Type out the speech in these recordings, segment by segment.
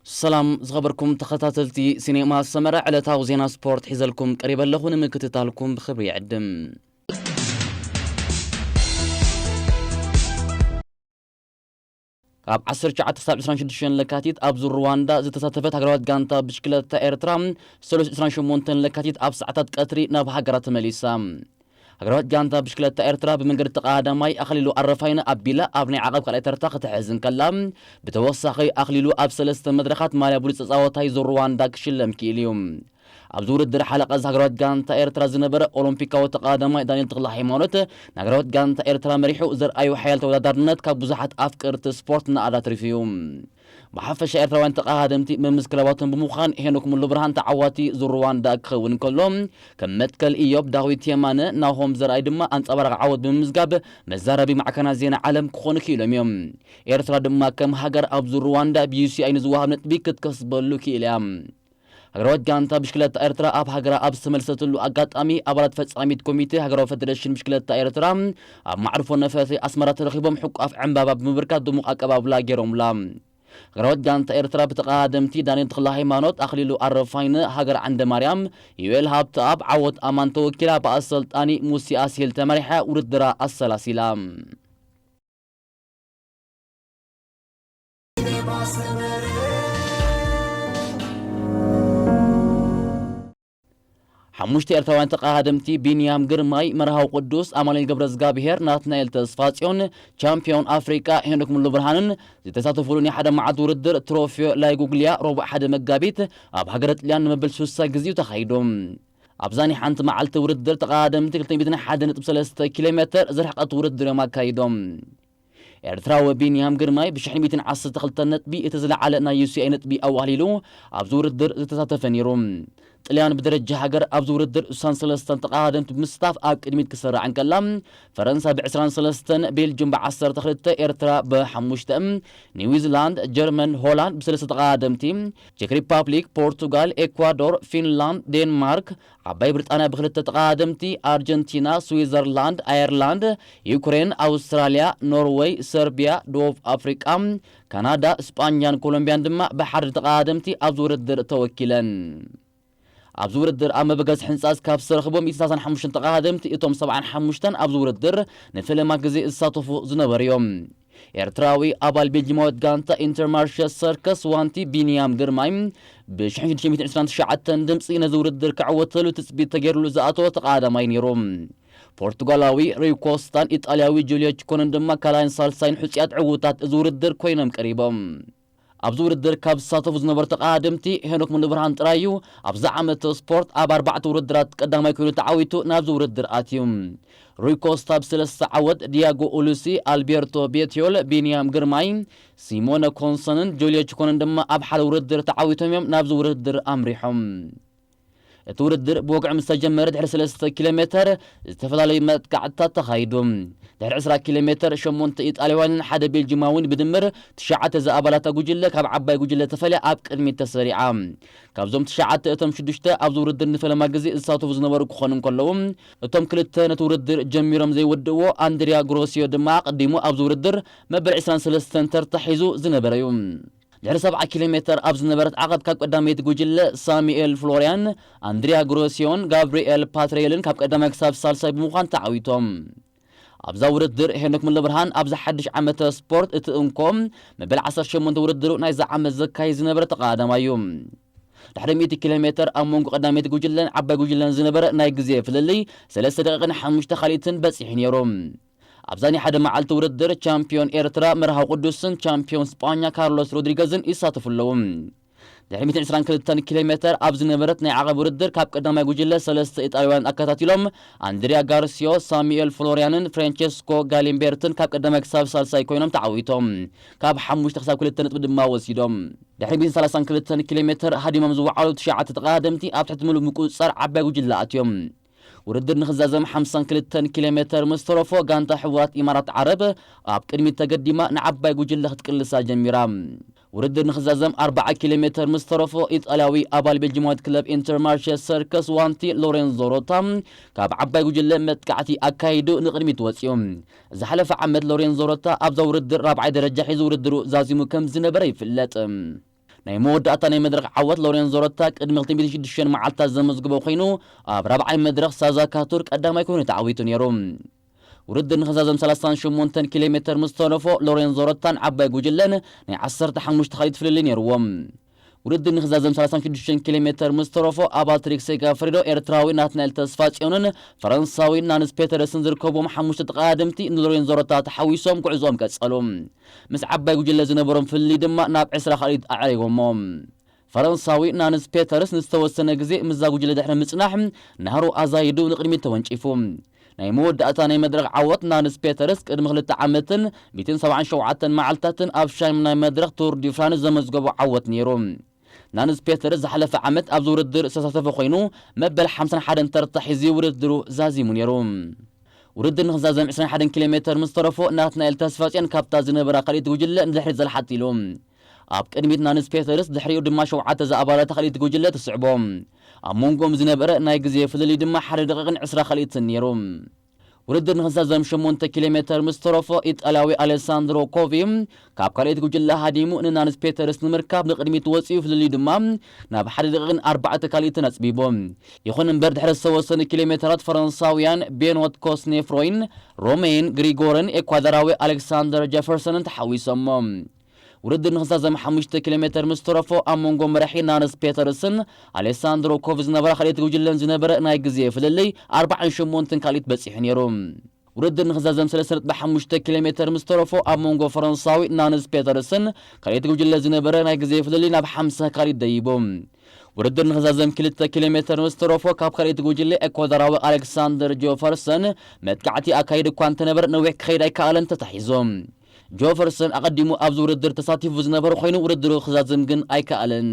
ሰላም ዝኸበርኩም ተኸታተልቲ ሲኔማ ሰመረ፣ ዕለታዊ ዜና ስፖርት ሒዘልኩም ቀሪበ ኣለኹ። ንምክትታልኩም ብኽብሪ ይዕድም። ካብ ዓሰርተ ትሽዓተ ክሳብ ዕስራን ሽዱሽተን ለካቲት ኣብ ዙር ሩዋንዳ ዝተሳተፈት ሃገራዊት ጋንታ ብሽክለታ ኤርትራ፣ ሰሉስ ዕስራን ሸሞንተን ለካቲት ኣብ ሰዓታት ቀትሪ ናብ ሃገራ ተመሊሳ። ሃገራዊት ጋንታ ብሽክለታ ኤርትራ ብመንገዲ ተቐዳማይ ኣኽሊሉ ኣረፋይነ ኣቢላ ኣብ ናይ ዓቐብ ካልኣይ ተርታ ክትሕዝ እንከላ፣ ብተወሳኺ ኣኽሊሉ ኣብ ሰለስተ መድረኻት ማልያ ብሉጽ ተጻዋታይ ዙር ሩዋንዳ ክሽለም ክኢሉ እዩ። ኣብዚ ውድድር ሓለቓ እዛ ሃገራዊት ጋንታ ኤርትራ ዝነበረ ኦሎምፒካዊ ተቐዳማይ ዳንኤል ተኽለ ሃይማኖት፣ ንሃገራዊት ጋንታ ኤርትራ መሪሑ ዘርኣዩ ሓያል ተወዳዳርነት ካብ ብዙሓት ኣፍቀርቲ ስፖርት ንኣድ ኣትሪፉ እዩ። ብሓፈሻ ኤርትራውያን ተቐዳደምቲ መምስ ክለባቶም ብምዃን ሄኖክ ሙሉ ብርሃን ተዓዋቲ ዙር ሩዋንዳ ክኸውን እንከሎ፣ ከም መትከል ኢዮብ ዳዊት የማነ፣ ናሆም ዘርኣይ ድማ ኣንጸባራቒ ዓወት ብምምዝጋብ መዛረቢ ማዕከናት ዜና ዓለም ክኾኑ ክኢሎም እዮም። ኤርትራ ድማ ከም ሃገር ኣብ ዙር ሩዋንዳ ብዩሲኣይ ንዝወሃብ ነጥቢ ክትከስበሉ ክኢላ እያ። ሃገራዊት ጋንታ ብሽክለታ ኤርትራ ኣብ ሃገራ ኣብ ዝተመልሰትሉ ኣጋጣሚ፣ ኣባላት ፈጻሚት ኮሚቴ ሃገራዊ ፈደረሽን ብሽክለታ ኤርትራ ኣብ ማዕርፎ ነፈርቲ ኣስመራ ተረኺቦም ሕቋፍ ዕምባባ ብምብርካት ድሙቕ ኣቀባብላ ገይሮምላ። ሃገራዊት ጋንታ ኤርትራ ብተቐዳደምቲ ዳንኤል ተኽለ ሃይማኖት፣ ኣኽሊሉ ኣረፋይነ፣ ሃገር ዓንደ ማርያም፣ ዩኤል ሃብተኣብ፣ ዓወት ኣማን ተወኪላ ብኣሰልጣኒ ሙሴ ኣስሄል ተመሪሓ ውድድራ ኣሰላሲላ። ሓሙሽተ ኤርትራውያን ተቐዳደምቲ ቢንያም ግርማይ፣ መርሃዊ ቅዱስ፣ ኣማኑኤል ገብረዝጋብሄር፣ ናትናኤል ተስፋጽዮን፣ ቻምፒዮን ኣፍሪቃ ሄኖክ ሙሉ ብርሃንን ዝተሳተፉሉ ናይ ሓደ መዓልቲ ውድድር ትሮፊዮ ላይጉግሊያ ረቡዕ ሓደ መጋቢት ኣብ ሃገረ ጥልያን ንመበል ሱሳ ግዜኡ ተኻይዱ። ኣብዛ ናይ ሓንቲ መዓልቲ ውድድር ተቐዳደምቲ ክልተ ሚእትን ሓደን ነጥቢ ሰለስተ ኪሎ ሜተር ዝርሕቐት ውድድር እዮም ኣካይዶም። ኤርትራዊ ቢንያም ግርማይ ብሽሕን ሚእትን ዓሰርተ ክልተ ነጥቢ እቲ ዝለዓለ ናይ ዩሲኣይ ነጥቢ ኣዋህሊሉ ኣብዚ ውድድር ዝተሳተፈ ነይሩ። ጥልያን ብደረጃ ሃገር ኣብዚ ውድድር ሱሳን ሰለስተን ተቐዳደምቲ ብምስታፍ ኣብ ቅድሚት ክሰርዕ እንከላ፣ ፈረንሳ ብዕስራን ሰለስተን፣ ቤልጅም ብዓሰርተ ክልተ፣ ኤርትራ ብሓሙሽተ፣ ኒውዚላንድ፣ ጀርመን፣ ሆላንድ ብሰለስተ ተቐዳደምቲ፣ ቼክ ሪፓብሊክ፣ ፖርቱጋል፣ ኤኳዶር፣ ፊንላንድ፣ ዴንማርክ፣ ዓባይ ብሪጣንያ ብክልተ ተቐዳደምቲ፣ ኣርጀንቲና፣ ስዊዘርላንድ፣ ኣየርላንድ፣ ዩክሬን፣ ኣውስትራልያ፣ ኖርወይ፣ ሰርቢያ፣ ደቡብ ኣፍሪቃ፣ ካናዳ፣ ስጳኛን ኮሎምቢያን ድማ ብሓደ ተቐዳደምቲ ኣብዚ ውድድር ተወኪለን። ኣብዚ ውድድር ኣብ መበገሲ ሕንጻጽ ካብ ዝተረኽቡ ሚእትን ሰላሳን ሓሙሽተን ተቐዳደምቲ፣ እቶም ሰብዓን ሓሙሽተን ኣብዚ ውድድር ንፈለማ ግዜ ዝሳተፉ ዝነበሩ እዮም። ኤርትራዊ ኣባል ቤልጂማዊት ጋንታ ኢንተርማርሸ ሰርከስ ዋንቲ ቢንያም ግርማይ ብሽሕን ሽዱሽተ ሚእትን ዕስራን ትሽዓተን ድምጺ ነዚ ውድድር ክዕወተሉ ትጽቢት ተገይሩሉ ዝኣተወ ተቐዳዳማይ ነይሩ። ፖርቱጋላዊ ሩይ ኮስታን ኢጣልያዊ ጁልዮ ቺኮንን ድማ ካልኣይን ሳልሳይን ሕጹያት ዕዉታት እዚ ውድድር ኮይኖም ቀሪቦም። ኣብዚ ውድድር ካብ ዝሳተፉ ዝነበሩ ተቐዳደምቲ ሄኖክ ሙሉብርሃን ጥራይ እዩ። ኣብዚ ዓመት ስፖርት ኣብ ኣርባዕተ ውድድራት ቀዳማይ ኮይኑ ተዓዊቱ ናብዚ ውድድር ኣትዩ። ሩይ ኮስታ ብሰለስተ ዓወት፣ ዲያጎ ኡሉሲ፣ ኣልቤርቶ ቤትዮል፣ ቢንያም ግርማይ፣ ሲሞነ ኮንሰንን ጆልዮ ቺኮንን ድማ ኣብ ሓደ ውድድር ተዓዊቶም እዮም ናብዚ ውድድር ኣምሪሖም። እቲ ውድድር ብወግዒ ምስ ተጀመረ ድሕሪ ሰለስተ ኪሎ ሜተር ዝተፈላለዩ መጥቃዕትታት ተኻይዱ። ድሕሪ ዕስራ ኪሎ ሜተር ሸሞንተ ኢጣልያውያንን ሓደ ቤልጂማውን ብድምር ትሽዓተ ዝኣባላታ ጉጅለ ካብ ዓባይ ጉጅለ ተፈልያ ኣብ ቅድሚት ተሰሪዓ። ካብዞም ትሽዓተ እቶም ሽዱሽተ ኣብዚ ውድድር ንፈለማ ግዜ ዝሳተፉ ዝነበሩ ክኾኑ እንከለዉ፣ እቶም ክልተ ነቲ ውድድር ጀሚሮም ዘይወድእዎ ኣንድሪያ ግሮሲዮ ድማ ኣቐዲሙ ኣብዚ ውድድር መበል ዕስራን ሰለስተን ተርታ ሒዙ ዝነበረ እዩ። ድሕሪ ሰብዓ ኪሎ ሜተር ኣብ ዝነበረት ዓቐብ ካብ ቀዳመይቲ ጉጅለ ሳሙኤል ፍሎርያን፣ ኣንድሪያ ግሮሲዮን ጋብሪኤል ፓትሬልን ካብ ቀዳማይ ክሳብ ሳልሳይ ብምዃን ተዓዊቶም። ኣብዛ ውድድር ሄኖክ ሙሉብርሃን ኣብዚ ሓድሽ ዓመተ ስፖርት እቲ እንኮ መበል ዓሰርተ ሸሞንተ ውድድሩ ናይዛ ዓመት ዘካይድ ዝነበረ ተቐዳዳማይ እዩ። ድሕሪ ሚእቲ ኪሎ ሜተር ኣብ መንጎ ቀዳመይቲ ጉጅለን ዓባይ ጉጅለን ዝነበረ ናይ ግዜ ፍልልይ ሰለስተ ደቂቕን ሓሙሽተ ካልኢትን በጺሑ ነይሩ። ኣብዛ ናይ ሓደ መዓልቲ ውድድር ቻምፒዮን ኤርትራ መርሃዊ ቅዱስን ቻምፒዮን ስጳኛ ካርሎስ ሮድሪገዝን ይሳተፉ ኣለዉ። ድሕሪ ሚእትን ዕስራን ክልተን ኪሎ ሜተር ኣብ ዝነበረት ናይ ዓቐብ ውድድር ካብ ቀዳማይ ጉጅለ ሰለስተ ኢጣልያውያን ኣከታቲሎም ኣንድሪያ ጋርሲዮ፣ ሳሙኤል ፍሎርያንን ፍራንቸስኮ ጋሊምቤርትን ካብ ቀዳማይ ክሳብ ሳልሳይ ኮይኖም ተዓዊቶም ካብ ሓሙሽተ ክሳብ ክልተ ነጥቢ ድማ ወሲዶም። ድሕሪ ሚእትን ሰላሳን ክልተን ኪሎ ሜተር ሃዲሞም ዝወዓሉ ትሽዓተ ተቐዳደምቲ ኣብ ትሕቲ ምሉእ ምቁጽጻር ዓባይ ጉጅለ ኣትዮም። ውድድር ንኽዛዘም ሓምሳን ክልተን ኪሎ ሜተር ምስ ተረፎ፣ ጋንታ ሕቡራት ኢማራት ዓረብ ኣብ ቅድሚት ተገዲማ ንዓባይ ጉጅለ ክትቅልሳ ጀሚራ። ውድድር ንኽዛዘም ኣርብዓ ኪሎ ሜተር ምስ ተረፎ፣ ኢጣልያዊ ኣባል ቤልጂማዊት ክለብ ኢንተርማርሼ ሰርከስ ዋንቲ ሎሬንዞ ሮታ ካብ ዓባይ ጉጅለ መጥቃዕቲ ኣካይዱ ንቕድሚት ወጺኡ። ዝሓለፈ ዓመት ሎሬንዞ ሮታ ኣብዛ ውድድር ራብዓይ ደረጃ ሒዙ ውድድሩ ዛዚሙ ከም ዝነበረ ይፍለጥ። ናይ መወዳእታ ናይ መድረኽ ዓወት ሎሬንዞ ሮታ ቅድሚ ክልተ ሚእትን ሽዱሽተን መዓልታት ዘመዝግቦ ኮይኑ፣ ኣብ ራብዓይ መድረኽ ሳዛካ ቱር ቀዳማይ ኮይኑ ተዓዊቱ ነይሩ። ውድድር ንኽዛዘም ሰላሳን ሸሞንተን ኪሎ ሜተር ምስ ተረፎ፣ ሎሬንዞ ሮታን ዓባይ ጉጅለን ናይ ዓሰርተ ሓሙሽተ ካልኢት ፍልልይ ነይርዎም። ውድድር ንኽዛዘም ሰላሳን ሽዱሽተን ኪሎ ሜተር ምስ ተረፎ፣ ኣባል ትሪክ ሴጋፍሪዶ ኤርትራዊ ናትናኤል ተስፋጽዮንን ፈረንሳዊ ናንስ ፔተርስን ዝርከብዎም ሓሙሽተ ተቐዳደምቲ ንሎሬንዞ ሮታ ተሓዊሶም ጉዕዞኦም ቀጸሉ። ምስ ዓባይ ጉጅለ ዝነበሮም ፍልልይ ድማ ናብ ዕስራ ካልኢት ኣዕሪጎሞ። ፈረንሳዊ ናንስ ፔተርስ ንዝተወሰነ ግዜ ምስዛ ጉጅለ ድሕሪ ምጽናሕ፣ ናህሩ ኣዛይዱ ንቕድሚት ተወንጪፉ። ናይ መወዳእታ ናይ መድረኽ ዓወት ናንስ ፔተርስ ቅድሚ ክልተ ዓመትን ሚእትን ሰብዓን ሸውዓተን መዓልታትን ኣብ ሻም ናይ መድረኽ ቱር ዲ ፍራንስ ዘመዝገቦ ዓወት ነይሩ። ናንስ ፔተርስ ዝሓለፈ ዓመት ኣብዚ ውድድር ዝተሳተፈ ኮይኑ፣ መበል ሓምሳን ሓደን ተርታ ሒዙ ውድድሩ ዛዚሙ ነይሩ። ውድድር ንኽዛዘም ዕስራን ሓደን ኪሎ ሜተር ምስ ተረፎ፣ ናትናኤል ተስፋጽዮን ካብታ ዝነበራ ካልኢት ጉጅለ ንድሕሪት ዘልሓጥ ኢሉ። ኣብ ቅድሚት ናንስ ፔተርስ፣ ድሕሪኡ ድማ ሸውዓተ ዝኣባላታ ካልኢት ጉጅለ ትስዕቦ። ኣብ መንጎኦም ዝነበረ ናይ ግዜ ፍልልይ ድማ ሓደ ደቂቕን ዕስራ ካልኢትን ነይሩ። ውድድር ንኽዛዘም ሸሞንተ ኪሎ ሜተር ምስ ተረፎ፣ ኢጣልያዊ ኣሌሳንድሮ ኮቪ ካብ ካልኢት ጉጅለ ሃዲሙ ንናንስ ፔተርስ ንምርካብ ንቕድሚት ወጺኡ፣ ፍልልዩ ድማ ናብ ሓደ ደቂቕን ኣርባዕተ ካልኢትን ኣጽቢቦ። ይኹን እምበር፣ ድሕሪ ዝተወሰኑ ኪሎ ሜተራት ፈረንሳውያን ቤኖት ኮስኔፍሮይን ሮሜን ግሪጎርን ኤኳዶራዊ ኣሌክሳንደር ጀፈርሰንን ተሓዊሶሞ። ውድድር ንኽዛዘም ሓሙሽተ ኪሎ ሜተር ምስ ተረፎ፣ ኣብ መንጎ መራሒ ናንስ ፔተርስን ኣሌሳንድሮ ኮቭ ዝነበራ ካልኢት ጉጅለን ዝነበረ ናይ ግዜ ፍልልይ ኣርባዓን ሸሞንተን ካልኢት በጺሑ ነይሩ። ውድድር ንኽዛዘም ሰለስተ ነጥቢ ሓሙሽተ ኪሎ ሜተር ምስ ተረፎ፣ ኣብ መንጎ ፈረንሳዊ ናንስ ፔተርስን ካልኢት ጉጅለ ዝነበረ ናይ ግዜ ፍልልይ ናብ ሓምሳ ካልኢት ደይቡ። ውድድር ንኽዛዘም ክልተ ኪሎ ሜተር ምስ ተረፎ፣ ካብ ካልኢት ጉጅለ ኤኳዶራዊ ኣሌክሳንደር ጆፈርሰን መጥቃዕቲ ኣካይዱ እኳ እንተነበረ፣ ነዊሕ ክኸይድ ኣይከኣለን፣ ተታሒዞ። ጆፈርሰን ኣቐዲሙ ኣብዚ ውድድር ተሳቲፉ ዝነበረ ኮይኑ፣ ውድድሩ ክዛዘም ግን ኣይከኣለን።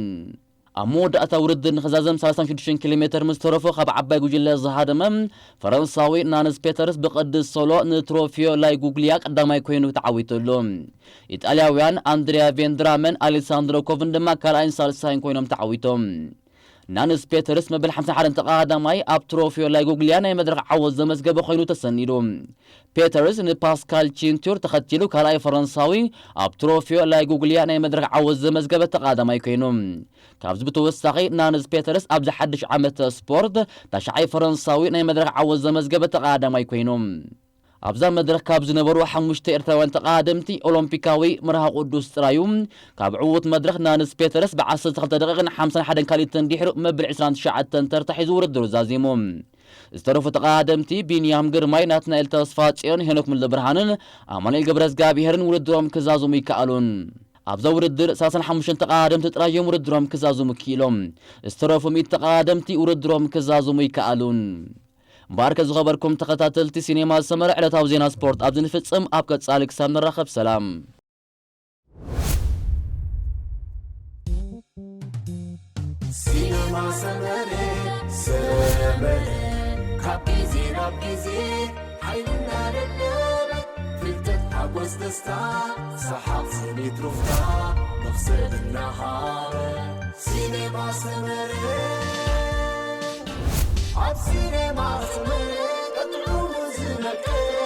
ኣብ መወዳእታ ውድድር ንኽዛዘም ሰላሳን ሽዱሽተን ኪሎ ሜተር ምስ ተረፎ፣ ካብ ዓባይ ጉጅለ ዝሃደመ ፈረንሳዊ ናንስ ፔተርስ ብቐዲ ሶሎ ንትሮፊዮ ላይ ጉግሊያ ቀዳማይ ኮይኑ ተዓዊቱ ኣሎ። ኢጣልያውያን ኣንድሪያ ቬንድራመን ኣሌሳንድሮ ኮቭን ድማ ካልኣይን ሳልሳይን ኮይኖም ተዓዊቶም። ናንስ ፔተርስ መበል ሓምሳን ሓደን ተቐዳዳማይ ኣብ ትሮፊዮ ላይ ጉግሊያ ናይ መድረኽ ዓወት ዘመዝገበ ኮይኑ ተሰኒዱ። ፔተርስ ንፓስካል ቺንቱር ተኸቲሉ ካልኣይ ፈረንሳዊ ኣብ ትሮፊዮ ላይ ጉግሊያ ናይ መድረኽ ዓወት ዘመዝገበ ተቐዳዳማይ ኮይኑ። ካብዚ ብተወሳኺ ናንስ ፔተርስ ኣብዚ ሓድሽ ዓመት ስፖርት ታሽዓይ ፈረንሳዊ ናይ መድረኽ ዓወት ዘመዝገበ ተቐዳዳማይ ኮይኑ። ኣብዛ መድረኽ ካብ ዝነበሩ ሓሙሽተ ኤርትራውያን ተቐዳደምቲ ኦሎምፒካዊ መርሃ ቅዱስ ጥራዩ ካብ ዕዉት መድረኽ ናንስ ፔተርስ ብዓሰርተ ክልተ ደቂቕን ሓምሳን ሓደን ካልኢትን ድሕሩ መብል ዕስራን ትሽዓተን ተርታ ሒዙ ውድድሩ ዛዚሙ። ዝተረፉ ተቐዳደምቲ ቢንያም ግርማይ፣ ናትናኤል ተስፋጽዮን፣ ሄኖክ ሙሉብርሃንን ኣማኑኤል ገብረዝጋብሄርን ውድድሮም ክዛዝሙ ይከኣሉን። ኣብዛ ውድድር ሰላሳን ሓሙሽተን ተቐዳደምቲ ጥራይ እዮም ውድድሮም ክዛዝሙ ክኢሎም። ዝተረፉ ሚእቲ ተቐዳደምቲ ውድድሮም ክዛዝሙ ይከኣሉን። እምበኣርከ ዝኸበርኩም ተኸታተልቲ ሲኔማ ሰመረ፣ ዕለታዊ ዜና ስፖርት ኣብዚ ንፍጽም። ኣብ ቀጻሊ ክሳብ ንራኸብ ሰላም። ሲኔማ ሰመረ፣ ሰመረ፣ ካብ ግዜ ናብ ግዜ ሓይልና ደለበ፣ ፍልጠት ሓጎስ ደስታ፣ ሰሓቕ ስኒት ሩፍታ፣ መኽሰብ እናሃበ። ሲኔማ ሰመረ፣ ኣብ ሲኔማ ሰመረ፣ ጥዑሙ ዝመቀረ፣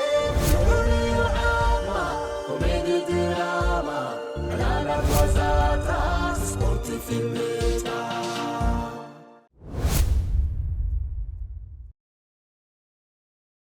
ፍሉይ ዓማ፣ ኮሜዲ ድራማ፣ ዕላላት ዋዛታት፣ ስፖርት ፊልም